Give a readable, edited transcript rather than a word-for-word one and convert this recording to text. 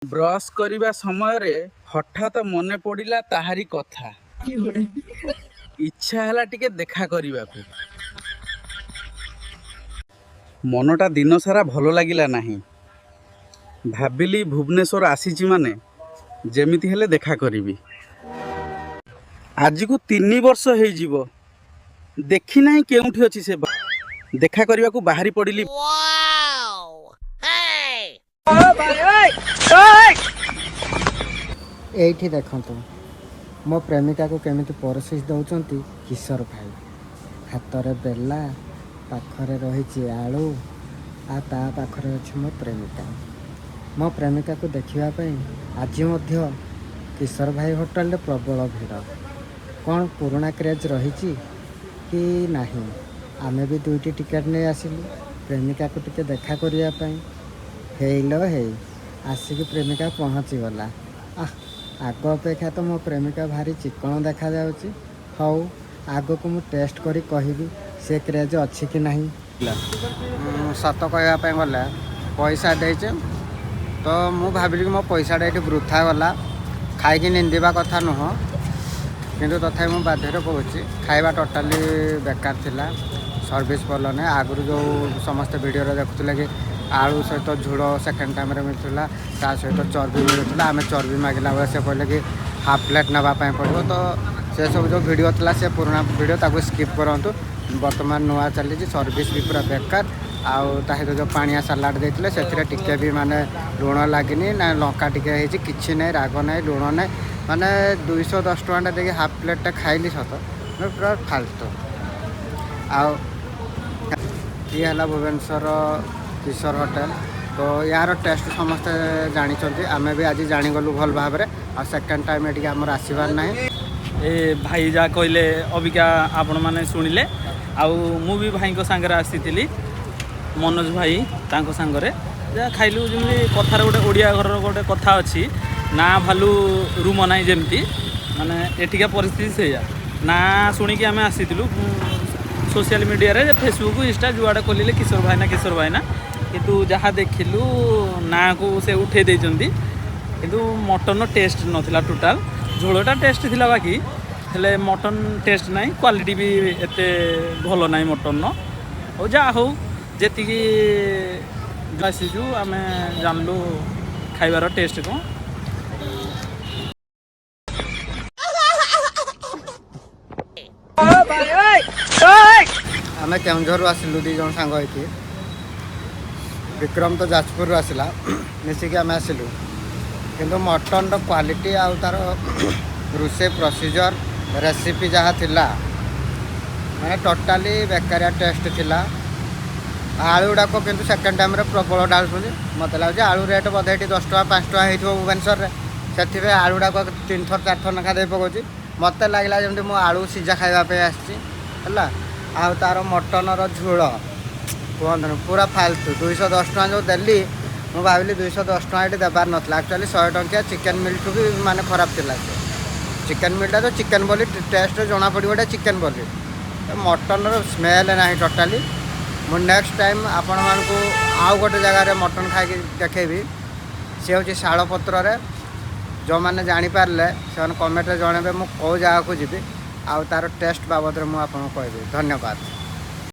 Brush କରିବା ସମୟରେ ହଠାତ୍ ମନେ ପଡ଼ିଲା ତାହାରି କଥା। ଇଚ୍ଛା ହେଲା ଟିକେ ଦେଖା କରିବାକୁ। ମନଟା ଦିନସାରା ଭଲ ଲାଗିଲା ନାହିଁ। ଭାବିଲି, ଭୁବନେଶ୍ୱର ଆସିଛି ମାନେ ଯେମିତି ହେଲେ ଦେଖା କରିବି। ଆଜିକୁ 3 ବର୍ଷ ହେଇଯିବ, ଦେଖି ନାହିଁ କେଉଁଠି ଅଛି ସେ। ଦେଖା କରିବାକୁ ବାହାରି ପଡ଼ିଲି। Wow! Hey! ଏଇଠି ଦେଖନ୍ତୁ, ମୋ ପ୍ରେମିକାକୁ କେମିତି ପରସି ଦେଉଛନ୍ତି କିଶୋର ଭାଇ। ହାତରେ ବେଲା, ପାଖରେ ରହିଛି ଆଳୁ, ଆଉ ତା ପାଖରେ ଅଛି ମୋ ପ୍ରେମିକା। ମୋ ପ୍ରେମିକାକୁ ଦେଖିବା ପାଇଁ ଆଜି ମଧ୍ୟ କିଶୋର ଭାଇ ହୋଟେଲରେ ପ୍ରବଳ ଭିଡ଼। କ'ଣ ପୁରୁଣା କ୍ରେଜ୍ ରହିଛି କି ନାହିଁ? ଆମେ ବି ଦୁଇଟି ଟିକେଟ୍ ନେଇ ଆସିଲୁ ପ୍ରେମିକାକୁ ଟିକେ ଦେଖା କରିବା ପାଇଁ। ହେଇଲୋ ହେଇ, ଆସିକି ପ୍ରେମିକା ପହଞ୍ଚିଗଲା। ଆଃ, ଆଗ ଅପେକ୍ଷା ତ ମୋ ପ୍ରେମିକା ଭାରି ଚିକଣ ଦେଖାଯାଉଛି। ହଉ, ଆଗକୁ ମୁଁ ଟେଷ୍ଟ କରି କହିବି ସେ କ୍ରେଜ୍ ଅଛି କି ନାହିଁ। ସତ କହିବା ପାଇଁ ଗଲେ, ପଇସା ଦେଇଛେ ତ ମୁଁ ଭାବିଲି କି ମୋ ପଇସାଟା ଏଇଠି ବୃଥା ଗଲା। ଖାଇକି ନିନ୍ଦିବା କଥା ନୁହଁ, କିନ୍ତୁ ତଥାପି ମୁଁ ବାଧ୍ୟରେ କହୁଛି, ଖାଇବା ଟୋଟାଲି ବେକାର ଥିଲା। ସର୍ଭିସ୍ ଭଲ ନାହିଁ। ଆଗରୁ ଯେଉଁ ସମସ୍ତେ ଭିଡ଼ିଓରେ ଦେଖୁଥିଲେ କି ଆଳୁ ସହିତ ଝୋଳ ସେକେଣ୍ଡ ଟାଇମ୍ରେ ମିଳୁଥିଲା, ତା ସହିତ ଚର୍ବି ମିଳୁଥିଲା, ଆମେ ଚର୍ବି ମାଗିଲା ବେଳେ ସେ କହିଲେ କି ହାଫ୍ ପ୍ଲେଟ୍ ନେବା ପାଇଁ ପଡ଼ିବ। ତ ସେସବୁ ଯେଉଁ ଭିଡ଼ିଓ ଥିଲା, ସେ ପୁରୁଣା ଭିଡ଼ିଓ, ତାକୁ ସ୍କିପ୍ କରନ୍ତୁ। ବର୍ତ୍ତମାନ ନୂଆ ଚାଲିଛି। ସର୍ଭିସ୍ ବି ପୁରା ବେକାର। ଆଉ ତା ସହିତ ଯେଉଁ ପାଣିଆ ସାଲାଡ଼ ଦେଇଥିଲେ, ସେଥିରେ ଟିକେ ବି ମାନେ ଲୁଣ ଲାଗିନି, ନା ଲଙ୍କା ଟିକେ ହେଇଛି, କିଛି ନାହିଁ, ରାଗ ନାହିଁ, ଲୁଣ ନାହିଁ। ମାନେ 210 ଟଙ୍କାଟା ଦେଇକି ହାଫ୍ ପ୍ଲେଟ୍ଟା ଖାଇଲି ସତ, ପୁରା ଫାଲତୁ। ଆଉ ଇଏ ହେଲା ଭୁବନେଶ୍ୱର କିଶୋର ହୋଟେଲ। ତ ୟାର ଟେଷ୍ଟ ସମସ୍ତେ ଜାଣିଛନ୍ତି, ଆମେ ବି ଆଜି ଜାଣିଗଲୁ ଭଲ ଭାବରେ। ଆଉ ସେକେଣ୍ଡ ଟାଇମ୍ ଏଠିକି ଆମର ଆସିବାର ନାହିଁ। ଏ ଭାଇ ଯାହା କହିଲେ ଅବିକା ଆପଣମାନେ ଶୁଣିଲେ। ଆଉ ମୁଁ ବି ଭାଇଙ୍କ ସାଙ୍ଗରେ ଆସିଥିଲି, ମନୋଜ ଭାଇ, ତାଙ୍କ ସାଙ୍ଗରେ ଯାହା ଖାଇଲୁ, ଯେମିତି କଥାରେ ଗୋଟେ ଓଡ଼ିଆ ଘରର ଗୋଟେ କଥା ଅଛି ନା, ଭାଲୁ ରୁମ ନାହିଁ ଯେମିତି, ମାନେ ଏଠିକା ପରିସ୍ଥିତି ସେଇଆ। ନା ଶୁଣିକି ଆମେ ଆସିଥିଲୁ ସୋସିଆଲ ମିଡ଼ିଆରେ, ଫେସବୁକ୍, ଇନଷ୍ଟା, ଯୁଆଡ଼େ ଖୋଲିଲେ କିଶୋର ଭାଇନା, କିଶୋର ଭାଇନା। କିନ୍ତୁ ଯାହା ଦେଖିଲୁ, ନାଁକୁ ସେ ଉଠେଇ ଦେଇଛନ୍ତି। କିନ୍ତୁ ମଟନ୍ର ଟେଷ୍ଟ ନଥିଲା ଟୋଟାଲ୍। ଝୋଳଟା ଟେଷ୍ଟ ଥିଲା ବାକି, ହେଲେ ମଟନ୍ ଟେଷ୍ଟ ନାହିଁ। କ୍ୱାଲିଟି ବି ଏତେ ଭଲ ନାହିଁ ମଟନ୍ର। ହଉ, ଯାହା ହଉ, ଯେତିକି ଆସିଛୁ ଆମେ ଜାଣିଲୁ ଖାଇବାର ଟେଷ୍ଟ କ'ଣ। ଆମେ କେଉଁଝରରୁ ଆସିଲୁ ଦୁଇ ଜଣ ସାଙ୍ଗ ହେଇକି। ବିକ୍ରମ ତ ଯାଜପୁରରୁ ଆସିଲା। ମିଶିକି ଆମେ ଆସିଲୁ। କିନ୍ତୁ ମଟନ୍ର କ୍ୱାଲିଟି ଆଉ ତା'ର ରୋଷେଇ ପ୍ରୋସିଜର୍, ରେସିପି ଯାହା ଥିଲା, ମାନେ ଟୋଟାଲି ବେକାରିଆ ଟେଷ୍ଟ ଥିଲା। ଆଳୁ ଗୁଡ଼ାକ କିନ୍ତୁ ସେକେଣ୍ଡ ଟାଇମ୍ରେ ପ୍ରବଳ ଢାଳୁଛନ୍ତି। ମୋତେ ଲାଗୁଛି ଆଳୁ ରେଟ୍ ବୋଧେ ଏଠି 10 ଟଙ୍କା, 5 ଟଙ୍କା ହେଇଥିବ ଭୁବନେଶ୍ୱରରେ, ସେଥିପାଇଁ ଆଳୁ ଗୁଡ଼ାକ ତିନି ଥର ଚାରି ଥର ଲେଖା ଦେଇ ପକାଉଛି। ମୋତେ ଲାଗିଲା ଯେମିତି ମୁଁ ଆଳୁ ସିଝା ଖାଇବା ପାଇଁ ଆସିଛି। ହେଲା, ଆଉ ତା'ର ମଟନର ଝୋଳ କୁହନ୍ତୁନି, ପୁରା ଫାଲତୁ। 210 ଟଙ୍କା ଯେଉଁ ଦେଲି, ମୁଁ ଭାବିଲି 210 ଟଙ୍କା ଏଠି ଦେବାର ନଥିଲା। ଆକ୍ଚୁଆଲି 100 ଟଙ୍କିଆ ଚିକେନ୍ ମିଲ୍ଠୁ ବି ମାନେ ଖରାପ ଥିଲା ସେ ଚିକେନ୍ ମିଲ୍ଟା। ତ ଚିକେନ୍ ବୋଲି ଟେଷ୍ଟ ଜଣାପଡ଼ିବ ଏଇଟା ଚିକେନ୍ ବୋଲି। ମଟନ୍ର ସ୍ମେଲ୍ ନାହିଁ ଟୋଟାଲି। ମୁଁ ନେକ୍ସଟ ଟାଇମ୍ ଆପଣମାନଙ୍କୁ ଆଉ ଗୋଟେ ଜାଗାରେ ମଟନ୍ ଖାଇକି ଦେଖେଇବି। ସେ ହେଉଛି ଶାଳପତ୍ରରେ। ଯେଉଁମାନେ ଜାଣିପାରିଲେ, ସେମାନେ କମେଣ୍ଟରେ ଜଣାଇବେ ମୁଁ କେଉଁ ଜାଗାକୁ ଯିବି, ଆଉ ତା'ର ଟେଷ୍ଟ ବାବଦରେ ମୁଁ ଆପଣଙ୍କୁ କହିବି। ଧନ୍ୟବାଦ।